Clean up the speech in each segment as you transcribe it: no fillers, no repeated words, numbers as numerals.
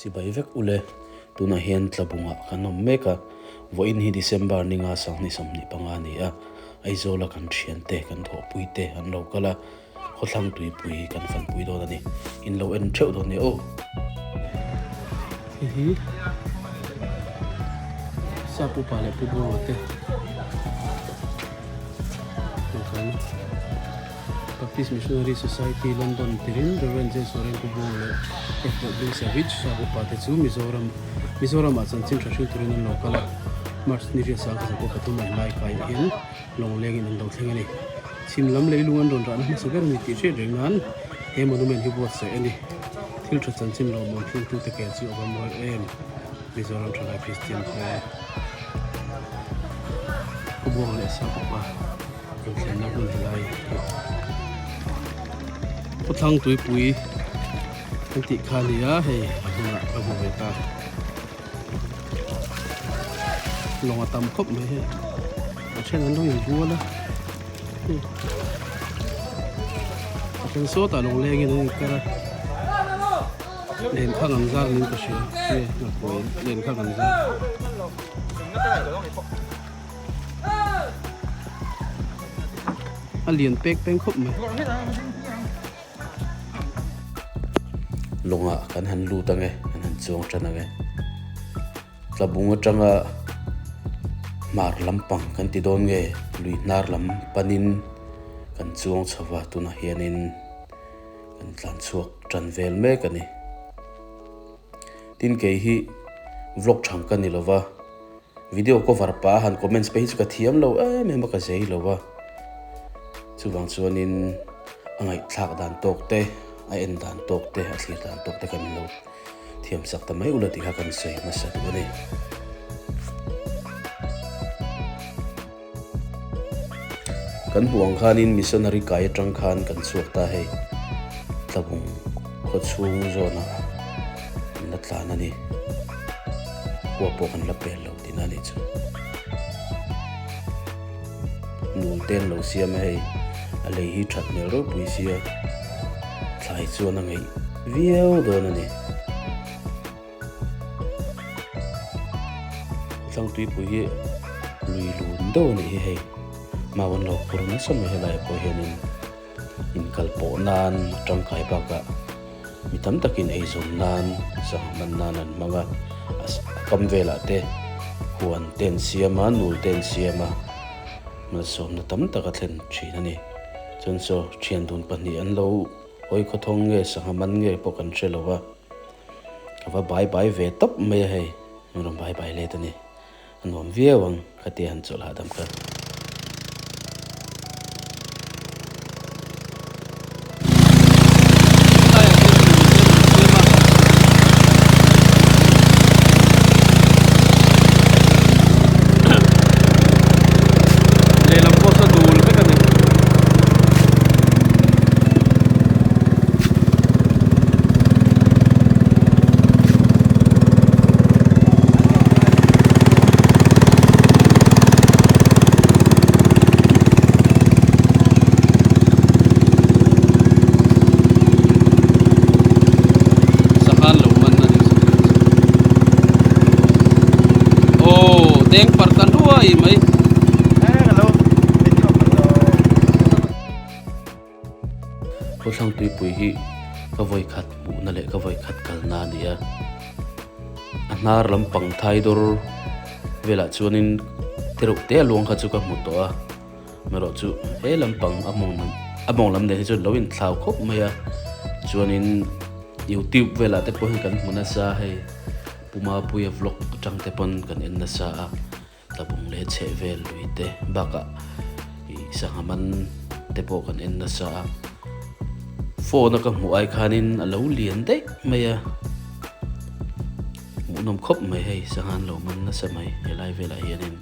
Chibai vek ule, tunah hian Tlabungah kan awm mek a, vawiin hi December ninga 2025 a ni a, Aizawla kan thiante, kan thawhpuite an lo kal a, khawthlang tuipui kan fanpui dawn a ni. In lo en theuh dawn nia aw. Hei hi Sap upa leh Pu Buanga te dawhkan Baptist Missionary Society London tirin Rev. J. Soren Pu Buanga leh F. W. Savage Sap upa te chu Mizoram Mizoramah chanchin tha hrilh turin an lo kal a, March ni riat 1903 an lai kai hian Lawng lengin an lo thleng a ni. Chhim lam leilung an rawn rahna hmasa ber a ni tih hriat reng nan he monument hi buatsaih a ni. Thil tha chanchin lawmawm thlengtute ke chu a va mawi em? Mizoram Thalai Kristian Pawl Khawbuang leh Sap upa rawn thlenna hmun helai hi Khawthlang Tuipui an tih kha a ni a, hei a hmunah ka hmu ve ta. Lawng a tam khawp mai hei a then an lo inbual a hei a then sawtah lawng lengin an inkar a lenkhang an zar niin ka hria nge nghakuai lenkhang an zar. A lian pek peng khawp mai. Lawngah kan han lut ange, kan han chuang tan ange. Tlabung atanga hmar lampang kan ti dawn nge, lui hnar lam panin kan chuang chho va, tunah hianin kan tlan chhuak tan vel mek a ni. Tin kei hi vlog thang ka ni lova, video cover pah a han comments pawh hi chu ka thiam lo em em a, ka zei lo a. Chuvang chuanin a ngaihthlak dan tawk te, a en dan tawk te, a thlir dan tawk te kha min lo thiam sak ta mai ula tih kha kan sawi hmasa duh a ni. Kan hmuh ang khanin missionary kai atang khan kan chhuak ta hei Tlabung khaw chhung zawnah an la tlan a ni. Khua pawh kan la pel lo tihna a nih chu. Nul te an lo siam a hei a lei hi that hmel ropui sia thlai chuan a ngeih viau dawn a ni. Tlangtuipui hi lui lun deuh a nih hi hei mau an lo phur nasa mai helaiah pawh hianin inkal pawh nan a tangkai bakah mi tam takin eizawn nan sangha hman nan an hmang a a kam velah te huan te an siam a nul te an siam a malsawmna tam tak a thlen thin a ni chuan saw thian dun pahnih an lo hawi khawthawng nge sangha man nge pawh kan hre lo a. Ka va bai bai ve tawp mai a hei, min rawn bai bai let a ni. A nuam viau ang ka ti a han chawlh hahdam kha. Lehlam pawh saw dul vek a ni. Sanghan lo man a ni chu. Aw deng par ta hluai mai. Khawthlang tuipui hi ka vawi khat hmuhna leh ka vawi khat kalna a ni a. A hnar lampang thai dawr velah chuanin tereuh te a luang kha chu ka hmu tawh a. Erawh chu he lampang a mawng lam a mawng lam nen hi chuan lo inthlau khawp mai a. Chuanin youtube velah te pawh hian kan hmu nasa a hei Pu Mapuia vlog atang te pawn kan en nasa a. Tlabung leh chheh vel lui te bakah ih sangha man te pawh kan en nasa a phone a ka hmuh ai khanin a lo lian daih mai a hmuhnawm khawp mai hei sangha an lo man nasa mai helai velah hianin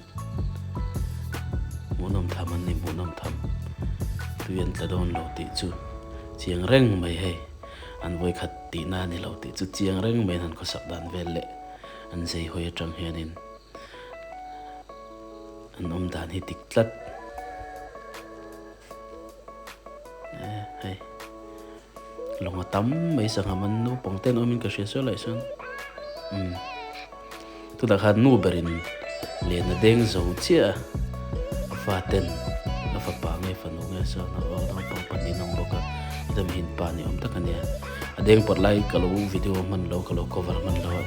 hmuhnawm tham an ni hmuhnawm tham tui an tla dawn lo tih chu chiang reng mai hei an vawikhat tihna a ni lo tih chu chiang reng mai an han khawsak dan vel leh an zei hawi atang hianin. An awm dan hi dik tlat. Hei lawng a tam mai sangha man naupang te an awmin ka hria sawi lai sawn. Umm tunah khan nu berin len a deng zo chiah a, a faten a fapa nge fanu nge sawn a aw naupang pahnih an awm bawk a, heta mihin pa ni awm tak a nia, a deng pawrh lai ka lo video hman lo ka lo cover hman lo a,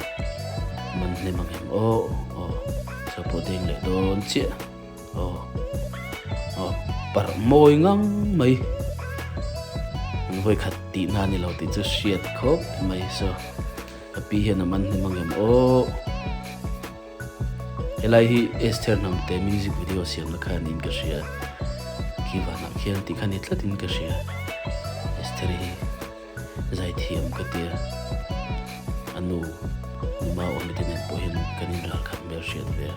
man hnem ang em aw aw saw pawh deng leh dawn chiah aw aw parh mawi ngang mai an vawikhat tihna a ni lo tih chu hriat khawp mai saw. Ka pi hian a man hnem ang em aw. Helai hi Esther Hnamte music video siamna kha niin ka hria. Khi vanah khian tih kha ni tlatin ka hria. Esther hi zaithiam ka tia. A nu numa awmi te nen pawh hian kan inral khat hmel hriat ve a.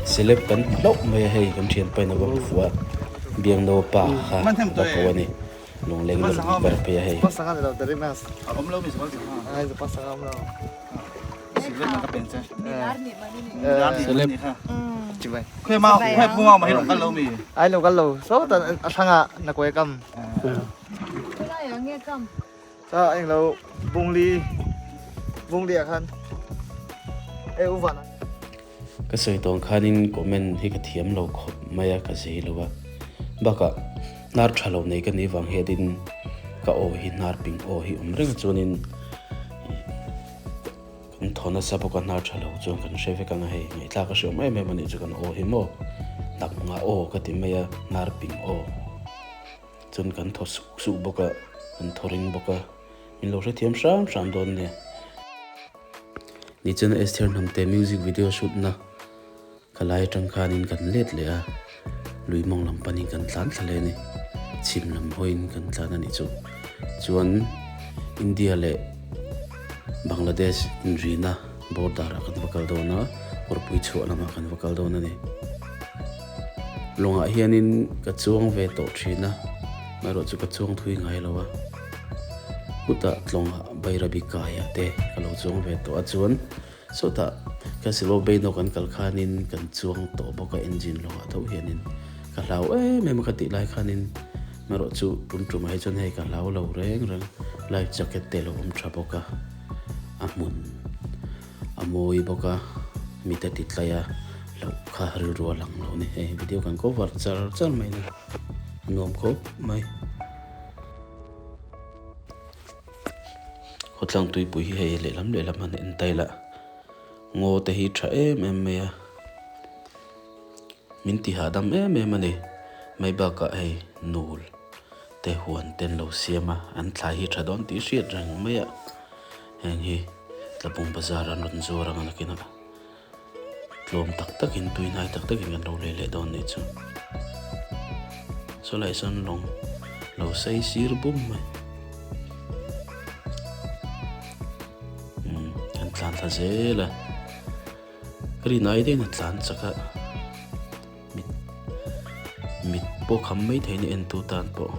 Celeb kan hmu hlauh mai a hei kan thianpa in a va hmu fuh a. Biangno pa kha va ko a ni. Lungleng na rawn per phei a hei. Celeb. Ka sawi tawn khanin comment hi ka thiam lo khawp mai a, ka zei lo a. Bakah hnar tha lo nei ka nih vang hianin ka aw hi hnar ping aw hi awm reng a chuanin kan thaw nasa bawk a hnar tha lo chuan kan hre vek ang a hei ngaihthlak a hreawm em em a nih chu kan aw hi maw hnap nga aw ka ti mai a hnar ping aw chuan kan thaw suk suk bawk a kan thaw ring bawk a min lo hrethiam hram hram dawn nia. Nichina Esther Hnamte music video shoot na ka lai atang khanin kan let leh a, lui mawng lam panin kan tlan thla leh a ni. Chhim lam hawiin kan tlan a nih chu. Chuan India leh Bangladesh inrina border ah kan va kal dawn a, kawrpui chhuah lamah kan va kal dawn a ni. Lawngah hianin ka chuang ve tawh thin a, amaherawhchu chu ka chuang thui ngai lo a. Kutah tlawngah Bairabi kaiah te ka lo chuang ve tawh a chuan sawtah ka silo beino kan kal khanin kan chuang tawh bawk a engine lawngah tho hianin ka hlau em em a ka tih lai khanin erawh chu tun tumah hi chuan hei ka hlau lo reng reng life jacket te lo awm tha bawk a a hmun a mawi bawk a mite ti tlai a hlauh kha rilru a lang lo a ni hei video kan cover char char mai a ni a nuam khawp mai. Khawtlang tuipui hi hei lehlam lehlam han en ta ila ngaw te hi tha em em mai a min ti hahdam em em a ni mai bakah hei nul te huan te an lo siam a an thlai hi tha dawn tih hriat reng mai a heng hi Tlabung bazar an rawn zuar ang a nakinah tlawm tak takin tui hnai tak takin kan lo lei leh dawn nih chu saw lai sawn lawng lo sei sir bum mai umm kan tlan thla zel a ka rin ai deuhin a tlan chak a mit mit pawh kham mai thei ni en tu tan pawh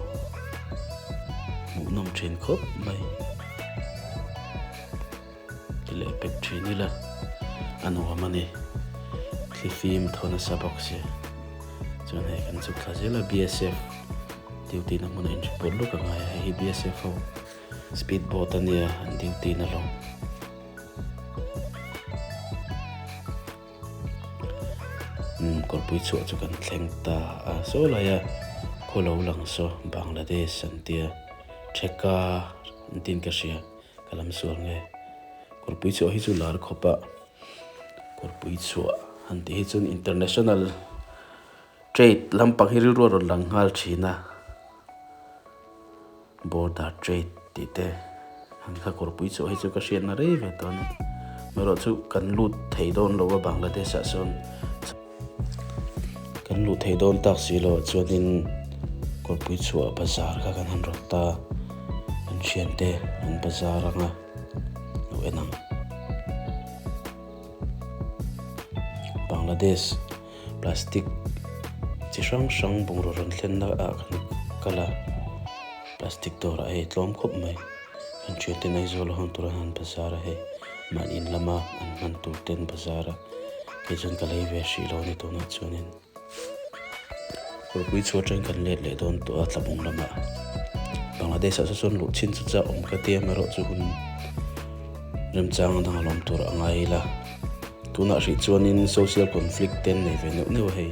hmuhnawm thin khawp mai. Ti leh pek thin ila a nuam a ni. Thli fim thaw nasa bawk si. Chuan hei kan chhuk thla zel a BSF duty na hmun a in report lawk a ngai a hei hi BSF ho speed boat a nia an duty na lawng. Umm kawrpui chhuah chu kan thleng ta a saw lai a khaw lo lang saw Bangladesh an tia Theka an tiin ka hria. Ka lam sual nge? Kawrpui chhuah hi chu lar khawp a, kawrpui chhuah han tih hi chuan international trade lampang hi rilru a rawn lang nghal thin a, border trade tih te han kha kawrpui chhuah hi chu ka hriatna rei ve tawh a ni. Amaherawhchu chu kan lut thei dawn lo a Bangladesh ah sawn kan luh thei dawn tak si loh chuanin kawrpui chhuah bazar kha kan han rawt ta an thiante an bazar anga lo en ang Bangladesh plastic chi hrang hrang bungraw rawn thlenna ah kan kal a plastic dawrah hei tlawm khawp mai an thiante Aizawl a hawn tur an han bazar a hei mahni in lama an hman tur te an bazar a. Kei chuan ka lei ve hrih lo a ni tunah chuanin kawrpui chhuah atangin kan let leh dawn tawh a tlabung lamah. Bangladesh ah saw chuan luh chin chu chah awm ka tia amaherawhchu hun remchang dang a lawm tur a ngai ila. Tunah hrih chuanin social conflict te an nei ve neuh neuh a hei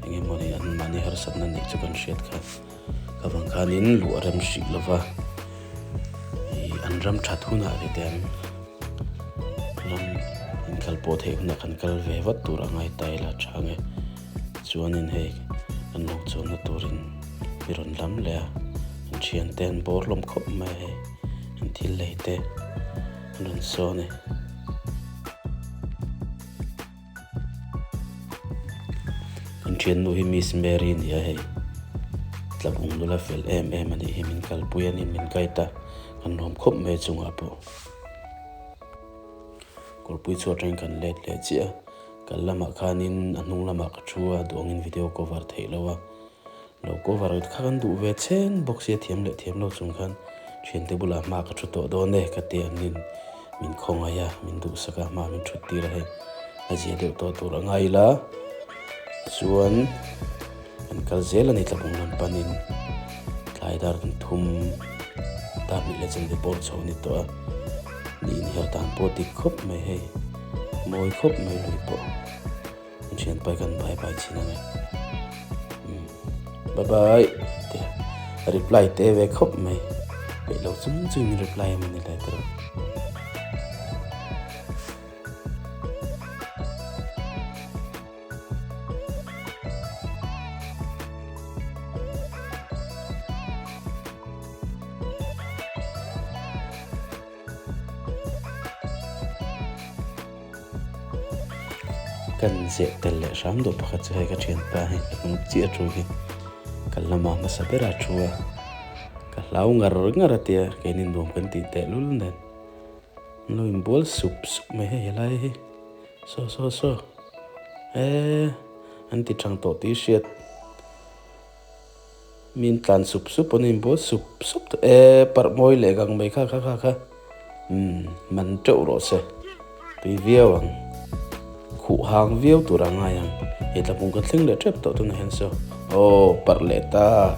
eng emaw ni an mahni harsatna neih chu kan hriat kha ka vang khanin luh a rem hrih lova ih an ram that hunah te te an ram inkal pawh theih hunah kan kal ve vat tur a ngai ta ila tha nge chuanin hei kan lo chuanna turin mi rawn lam leh a an thiante an bawr hlawm khawp mai a hei an thil lei te. An rawn sawn e. Kan thiannu hi Miss Mary a ni a hei. Tlabung nula fel em em a nih hi min kalpui a ni min guide a kan lawm khawp mai chungah pawh. Kawrpui chhuat reng kan let leh chiah a kal lamah khanin a hnung lamah ka thu a duangin video cover theih loh a. Lo cover kha kan duh ve cheng bawk sia thiam leh thiam lo chung khan thiante bulah hma ka thu tawh dawn e ka ti an nin min khawngaih a min duhsak a hma min thut tir a hei a zia deuh tawh tur a ngai ila chuan kan kal zel a ni tlabung lam panin tlai dar kan thum dar hnih leh chanve bawr chho a ni tawh a ni inher dan pawh dik khawp mai hei mawi khawp mai lui pawh. An thianpai kan bye bye chin ange umm bye bye te reply te ve khawp mai peih lo chung chung in reply a mawni lai tawh. Kan zeh tel leh hram duh pakhat chu hei ka thianpa hi ka hnung chiah thu hi ka lama hmasa bera thu a ka hlau ngar ngar a tia keini nuam kan tih teh lul nen an lo inbual sup sup mai hei helai hi saw saw saw eee an ti thang tawh tih hriat. Min tlan sup sup an inbual sup sup tawh e parh mawi leh gang mai kha kha kha kha umm man teuh rawh se tui viau ang khuh hang viau tur a ngai ang hei tlapung ka thleng leh tep tawh tunah hian saw aw parh leh ta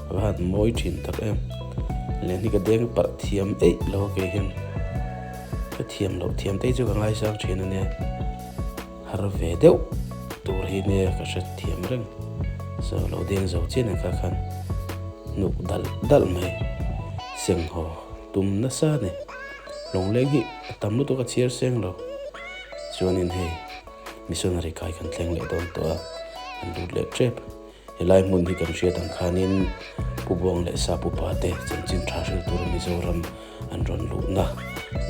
a va han mawi thin tak em len hi ka deng parh thiam eih lo a kei hian ka thiam loh thiam te hi chu ka ngaisang thin a nia. Har ve deuh tur hi nia ka hre thiam reng. So lo deng zo chian ang kha khan hnuk dalh dalh mai seng haw tum nasa a ni. Lawngleng hi a tam lutuk a chhiar seng lo. Chuanin hei missionary kai kan thleng leh dawn tawh a, kan lut leh tep. Helai hmun hi kan hriat ang khanin Pu Buang leh Sa Pupa te chanchin tha hril tur Mizoram an rawn luhna,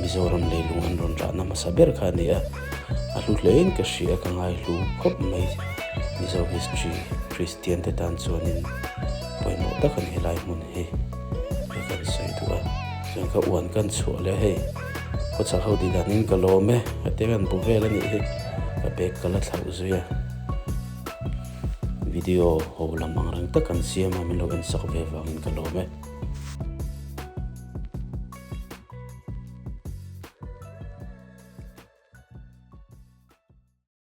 Mizoram leilung an rawn rahna hmasa ber kha a ni a, a hlu hlein ka hria ka ngai hlu khawp mai. Mizo history Kristian te tan chuanin pawimawh tak a ni helai hmun hi ka kan sawi duh a, chuan ka uan kan chhuah leh hei khawchhak ho tih danin ka lawm e ka te kan bu vel a nih hi ka bag ka la thlauh zui a. Video ho lam ang reng tak kan siam a min lo en sak ve vangin ka lawm e.